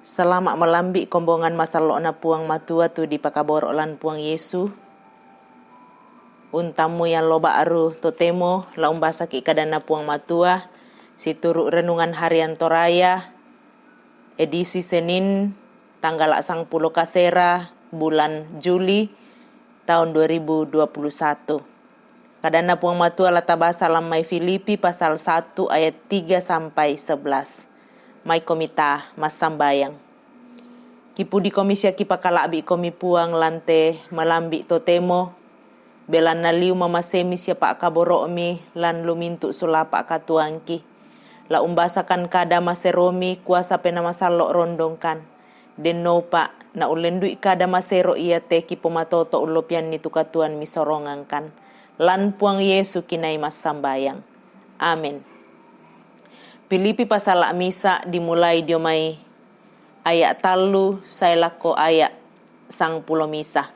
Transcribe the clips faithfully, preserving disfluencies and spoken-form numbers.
Salama' malambi' kombongan masallo'na Puang Matua tu dipakaboro' lan Puang Yesu. Untammu yallo ba'ru totemo la umbasaki' kadanna Puang Matua, situru' renungan harian Toraya, edisi Senin, tanggala' sangpulo kasera bulan Juli, taun dua ribu dua puluh satu. Kadanna Puang Matua la tabasa lan mai Filipi pasal satu ayat tiga sampai sebelas. Maikomi ta massambayang. Kipudikomi sia kipakala'bi'komi Puang lan te malambi' totemo, belanna liu mamasemi sia pa'kaboro'mi lan lumintu' sulapa' katuoangki. La umbasakan kada maseromi kuasa Penaa Masallo' rondongkan. Dennopa na ullendu'i kada masero iate kipomatoto' ullopianni tu katuoan misorongangkan. Lan Puang Yesu kinai massambayang. Amin. Filipi pasala' misa' dimulai dio mai aya' tallu sae lako aya' sangpulo misa'.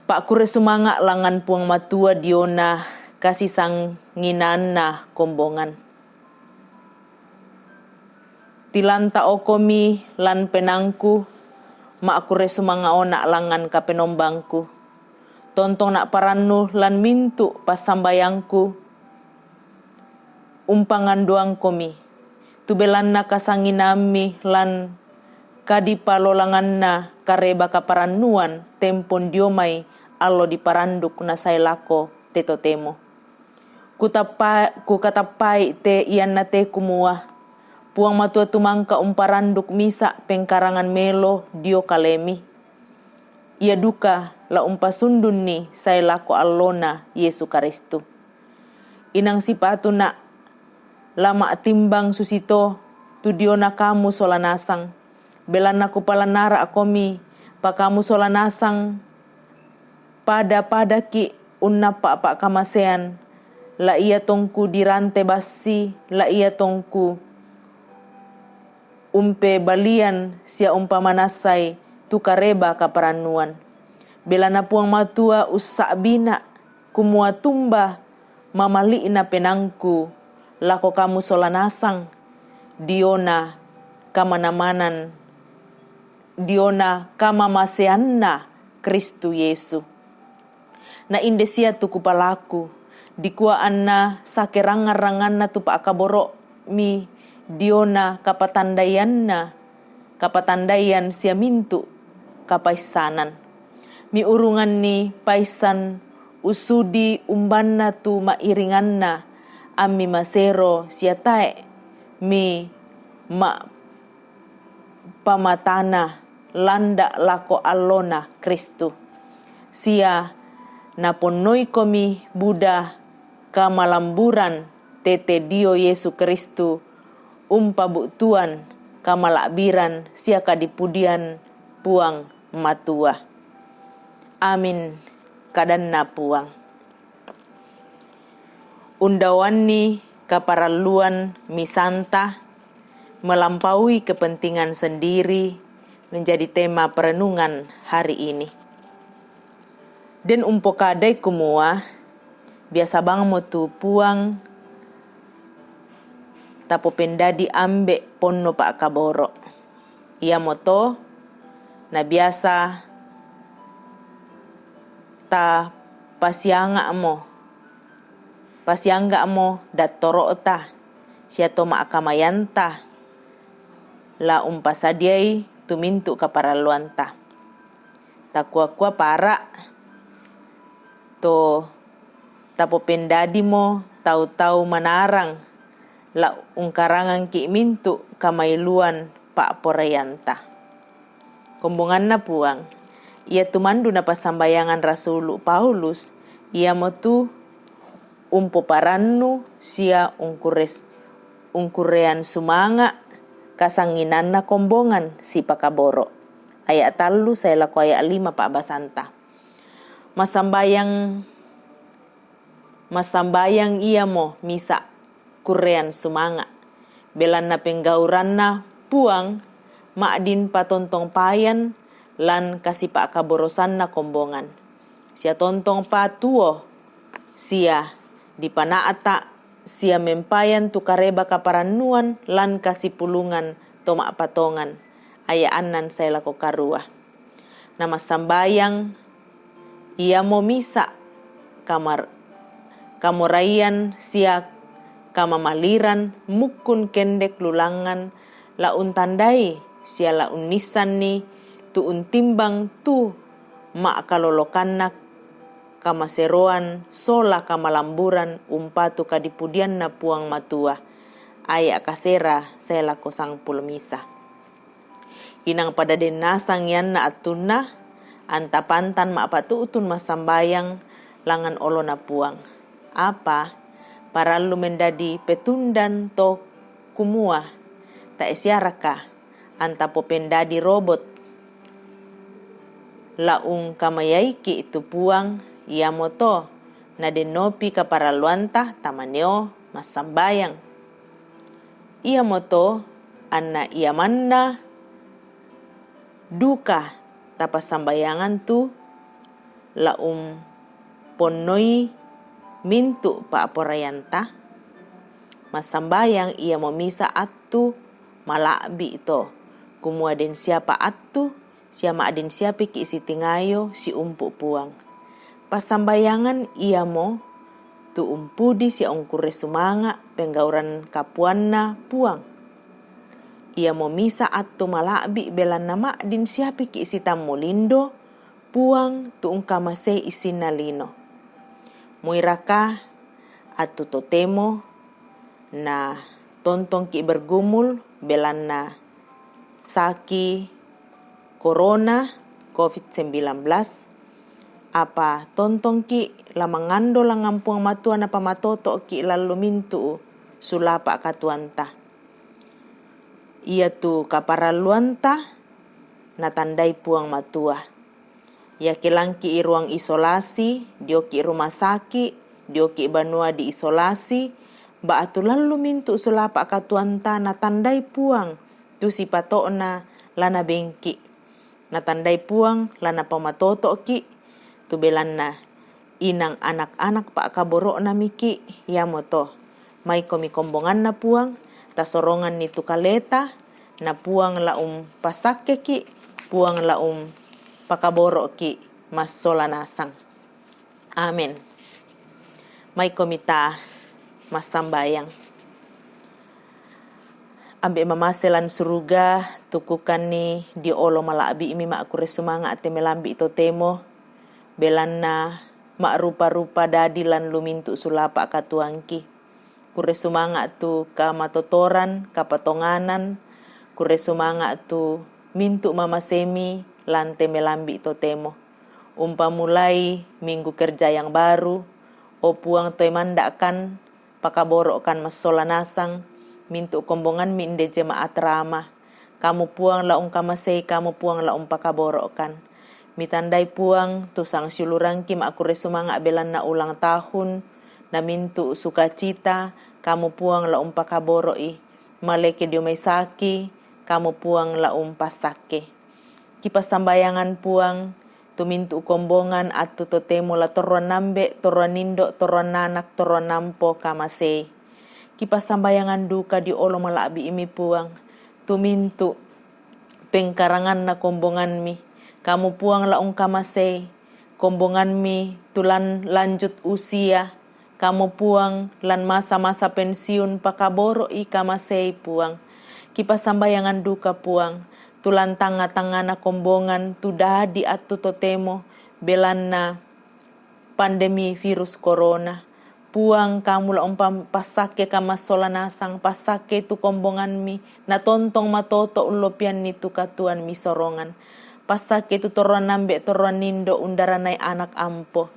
Pa'kurre sumanga' langngan Puang Matua diona kasisanginaanna kombongan. Tilanta'okomi lan penaangku, ma'kurre sumanga'ona' langngan Kapenombangku. Tontongna' parannu lan mintu' passambayangku, umpangandoangkomi, tu belanna kasanginaammi lan kadipalolanganna kareba kaparannuan tempon dio mai allo diparanduk nasae lako te totemo. Kutappa-, kukatappai te ianna te kumua, Puang Matua tumangka umparanduk misa' pengkarangan melo dio kalemi. Ia duka la umpasundunni sae lako allona Yesu Karistu. Inang sipatuna' la ma'timbang susito tu diona kamu sola nasang, belanna kupalannara'komi, pakamu sola nasang pada-padaki' unnappa' pa'kamasean, la ia tongku dirante bassi, la ia tongku umpebalian sia umpamanassai tu kareba kaparannuan. Belanna Puang Matua ussa'bina', kumua tumba mamali'na penaangku lako kamu sola nasang, diona kamanamanan, diona kamamaseanna Kristu Yesu. Na inde sia tu kupalaku, dikua anna sakerangngan-rangnganna tu pa'kaboro'mi diona kapatandaianna, kapatandaian sia mintu' kapaissanan. Miurunganni paissan usudi umbanna tu ma'iringanna, ammi masero sia tae' mi ma- pamatana landa' lako allona Kristu. Sia naponnoikomi buda kamalamburan tete dio Yesu Kristu, umpabu'tuan kamala'biran sia kadipudian Puang Matua. Amin, kadanna Puang. Undaoanni kaparalluan misanta melampaui kepentingan sendiri menjadi tema perenungan hari ini. Den umpokadai kumua, biasa bangmo tu Puang tapopendadi ambe' ponno pa'kaboro'. Iamoto na biasa ta pasianga'mo, pasiangga'mo dattoro'ta sia to ma'kamayanta la umpasadiai tu mintu' kaparalluanta. Takua-kua para' to tapopendadimo tau-tau manarang la ungkarangangki' mintu' kamailuan pa'poraianta. Kombonganna Puang, ia tumandu napassambayangan rasulu' Paulus, iamotu umpoparannu sia ungkurres-, ungkurrean sumanga' kasanginanna kombongan sipakaboro'. Aya' tallu sae lako aya' lima pa'basanta. Massambayang, massambayang iamo misa' kurrean sumanga', belanna penggauranna Puang ma'din patontong payan lan kasipa'kaborosanna kombongan, sia tontong patuo sia dipana'ta' sia mempayan tu kareba kaparannuan lan kasipulungan to ma'patongan, aya' annan sae lako karua. Na massambayang iamo misa' kamar-, kamoraian sia kamamaliran mukkun kendek lulangngan la untandai sia la unnissanni tu untimbang tu ma'kalolokanna kamaseroan sola kamalamburan umpatu kadipudianna Puang Matua. Aya' kasera sae lako sangpulo misa. Inang pada den nasang ianna attunna, anta pantan ma'patu'tun massambayang langngan olona Puang. Apa parallu mendadi petundan to kumua, tae siaraka anta popendadi robot la ungkamayaiki' tu Puang, iamoto nadennopi kaparalluanta tamaneo massambayang. Iamoto anna iamanna duka tapassambayangan tu la umponnoi mintu' pa'poraianta. Massambayang iamo misa' attu mala'bi' to, kumua den siapa attu sia ma'din siapiki' sitingayo siumpu' Puang. Passambayangan iamo tu umpudi sia ungkurre sumanga' penggauran kapuanna Puang. Iamo misa' attu mala'bi' belanna ma'din siapiki' sitammu lindo Puang tu ungkamasei issinna lino. Muiraka attu totemo na tontongki' bergumul belanna saki corona covid sembilan belas, apa tontongki' la mangando langngan Puang Matua napamatoto'ki' lallu mintu'u sulapa' katuoanta. Iatu kaparalluanta natandai Puang Matua. Iake langki' i ruang isolasi, dioki' rumah saki', dioki' banua diisolasi, ba'tu lallu mintu' sulapa' katuoanta natandai Puang tu sipato'na la nabengki'. Natandai Puang la napamatoto'ki' tu belanna inang anak-anak pa'kaboro'namiki'. Iamoto maikomi kombonganna Puang, tasoronganni tu kaleta, na Puang la umpassakkeki', Puang la umpakaboro'ki' massola nasang. Amin. Maikomi ta massambayang. Ambe' mamase lan suruga, tukukanni dio olo mala'bi'mi ma'kurre sumanga' te melambi' totemo, belanna ma'rupa-rupa dadi lan lumintu' sulapa' katuoangki. Kurre sumanga' tu kamatotoran, kapatonganan, kurre sumanga' tu mintu' mamasemi lan te melambi' totemo. Umpamulai minggu kerja yang baru, o Puang toe manda'kan, pakaboro'kan massola nasang mintu' kombonganmi inde jemaat Rama. Kamu Puang la ungkamasei, kamu Puang la umpakaboro'kan. Mitandai Puang tu sangsiulurangki ma'kurre sumanga' belanna ulang tahun, na mintu' sukacita, kamu Puang la umpakaboro'i. Male ke dio mai saki, kamu Puang la umpassakke. Kipassambayangan Puang tu mintu' kombongan attu totemo la torroan ambe', torroan indo', torroan anak, torroan ampo kamasei. Kipassambayangan duka dio olo mala'bi'mi Puang tu mintu' pengkaranganna kombonganmi. Kamu Puang la ungkamasei kombonganmi tu lan lanjut usia, kamu Puang lan masa-masa pensiun, pakaboro'i kamasei Puang. Kipassambayangan duka Puang tu lan tangnga-tangngana kombongan tu dadi attu totemo belanna pandemi virus corona. Puang, kamu la umpam-, passakke kamassola nasang, passakke tu kombonganmi, na tontong matoto' ullopianni tu katuoan misorongan. Passakke tu torroan ambe', torroan indo', undaranai anak ampo.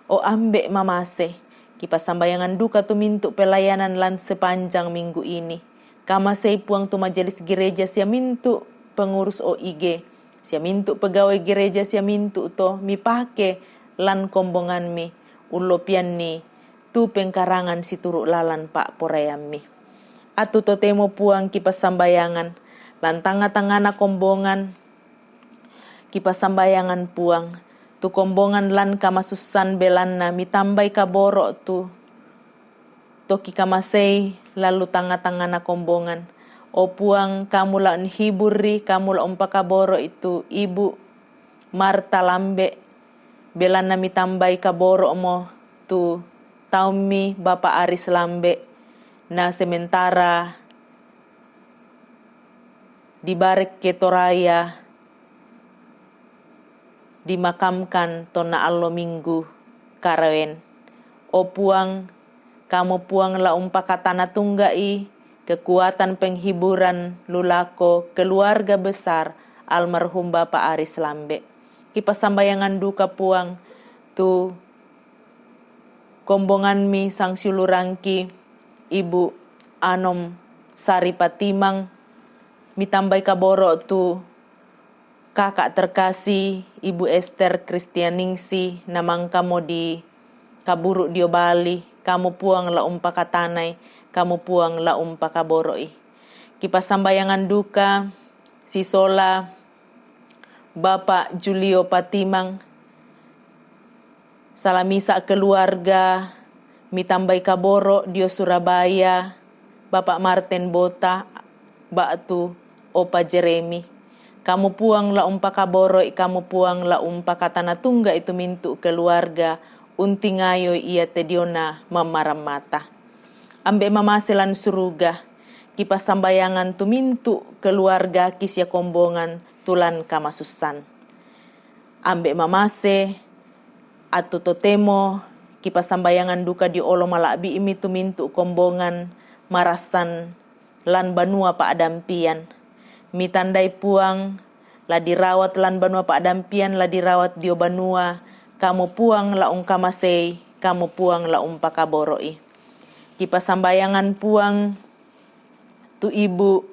O ambe' mamase, kipassambayangan duka tu mintu' pelayanan lan sepanjang minggu ini. Kamasei Puang tu majelis gereja sia mintu' pengurus O I G, sia mintu' pegawai gereja sia mintu' to mipake lan kombonganmi, ullopianni tu pengkarangan situru' lalan pa'poraiammi. Attu totemo Puang kipassambayangan, lan tangnga-tangngana kombongan, kipassambayangan Puang, tu kombongan lan kamasussan belanna mitambai kaboro' tu to kikamasei lallu tangnga-tangngana kombongan. O Puang, kamu la unhibur i, kamu la umpakaboro i tu Ibu Marta Lambe, belanna mitambai kaboro'mo tu taummi Bapa Aris Lambe, na sementara di Barek Ketoraya dimakamkan tonna allo Minggu karawen. O Puang, kamu Puang la umpakatana tungga'i kekuatan penghiburan lu lako keluarga besar almarhum Bapa Aris Lambe. Kipassambayangan duka Puang tu kombonganmi sangsiulurangki Ibu Anom Sari Patimang, mitambai kaboro tu kakak terkasih Ibu Ester Kristianingsih, namangkamo di kaburu dio Bali, kamu Puang la umpakatanai, kamu Puang la umpakaboro'i. Kipassambayangan duka sisola Bapak Julio Patimang, salamisa keluarga, mitambai kaboro dio Surabaya, Bapak Martin Bota, ba'tu Opa Jeremy. Kamu Puang la umpakaboro'i, kamu Puang la umpakatana tungga'i tu mintu keluarga, untingayoi ia te diona mammarammata. Ambe mamase lan suruga, kipassambayangan tu mintu keluarga kisia kombongan tulan kamasussan. Ambe mamase, attu totemo kipassambayangan duka dio olo mala'bi'mi tu mintu kombongan marassan lan banua pa'dampian. Mitandai Puang, la dirawat lan banua pa'dampian, la dirawat dio banua, kamu Puang la ungkamasei, kamu Puang la umpakaboro'i. Kipassambayangan Puang tu Ibu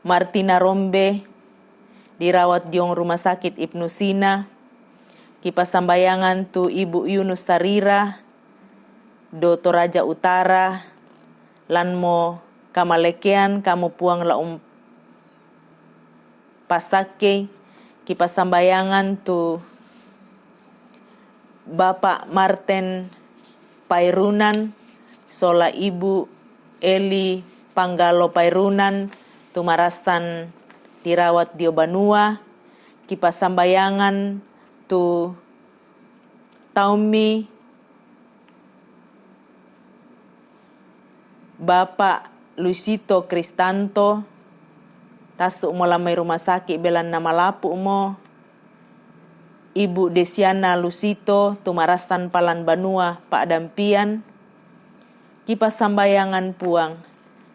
Martina Rombe, dirawat diong Rumah Sakit Ibnu Sina. Kipassambayangan tu Ibu Yunus Sarira, do Toraja Utara, lanmo kamalekean, kamu Puang la umpasakkei. Kipassambayangan tu Bapak Martin Pairunan, sola Ibu Eli Panggalo Pairunan, tu marassan dirawat dio banua. Kipassambayangan tu taummi Bapak Lusito Kristanto, tassu'mo lan mai rumah sakit belanna malapu'mo. Ibu Desiana Lusito, tu marassan palan banua pa'dampian. Kipassambayangan Puang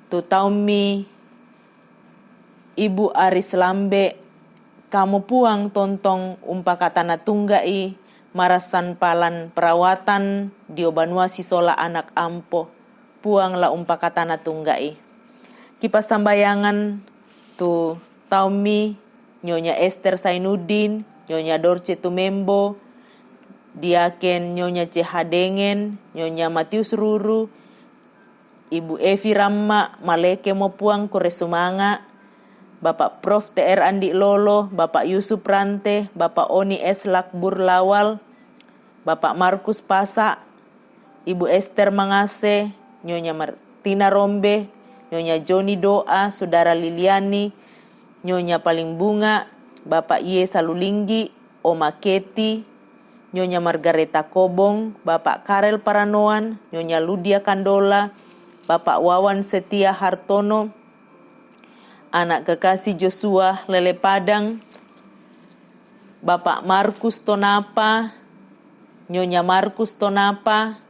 tu taummi Ibu Aris Lambe, kamu Puang tontong umpakatana tungga'i marassan palan perawatan dio banua sisola anak ampo. Puang la umpakatana tungga'i. Kipassambayangan tu taummi Nyonya Ester Sainuddin, Nyonya Dorce Tumembo, Diaken Nyonya C H Dengen, Nyonya Matius Ruru, Ibu Evi Ramma, malekemo Puang kure sumanga, Bapak Prof T R Andi Lolo, Bapak Yusuf Rante, Bapak Oni S Lakbur Lawal, Bapak Markus Pasa, Ibu Ester Mangase, Nyonya Martina Rombe, Nyonya Joni Doa, Saudara Liliani, Nyonya Paling Bunga, Bapak Ye Salulinggi, Oma Keti, Nyonya Margareta Kobong, Bapak Karel Paranoan, Nyonya Ludia Kandola, Bapak Wawan Setia Hartono, anak kekasih Joshua Lele Padang, Bapak Markus Tonapa, Nyonya Markus Tonapa,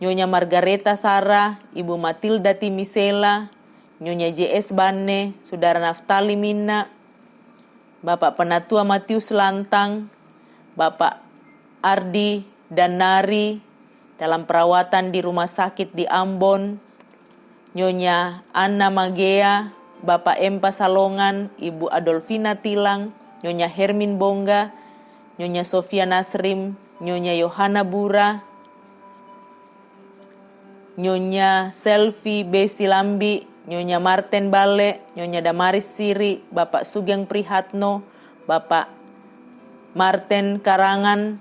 Nyonya Margareta Sara, Ibu Matilda Timisela, Nyonya J S Banne, Saudara Naftali Minna, Bapak Penatua Matius Lantang, Bapak Ardi Danari, dalam perawatan di rumah sakit di Ambon, Nyonya Anna Magea, Bapak Empa Salongan, Ibu Adolfina Tilang, Nyonya Hermin Bongga, Nyonya Sofia Nasrim, Nyonya Yohana Bura, Nyonya Selvi Besi Lambi, Nyonya Marten Bale, Nyonya Damaris Siri, Bapak Sugeng Prihatno, Bapak Marten Karangan,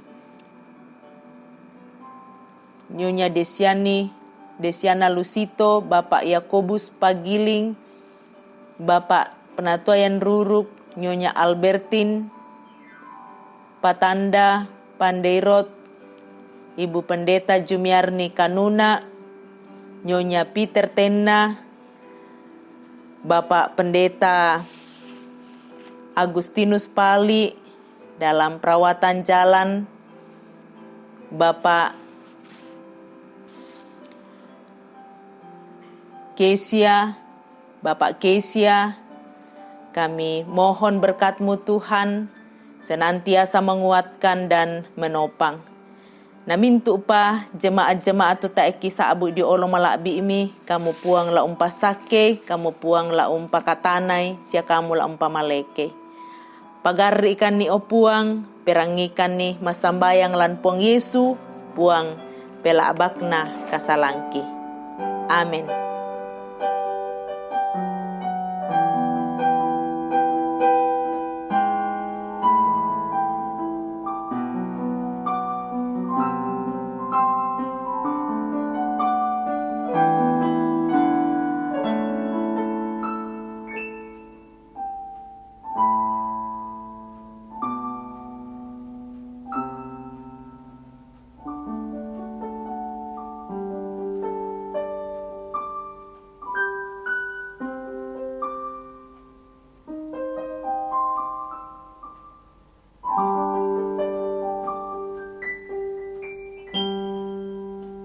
Nyonya Desiani, Desiana Lusito, Bapak Yakobus Pagiling, Bapak Penatua Yan Ruruk, Nyonya Albertin Patanda Pandeirot, Ibu Pendeta Jumiarni Kanuna, Nyonya Peter Tenna, Bapak Pendeta Agustinus Pali dalam perawatan jalan, Bapak Kesia, Bapak Kesia, kami mohon berkat-Mu Tuhan, senantiasa menguatkan dan menopang. Namintu' pa jemaat-jemaat tu ta'eki sa'bu' dio olo mala'bi'mi, kamu Puang la umpasakei, kamu Puang la umpakatanai, sia kamu la umpamalekei. Pagarri'kanni o Puang, perangikanni massambayang lan Puang Yesu, Puang pela'bakna kasalangki. Amin.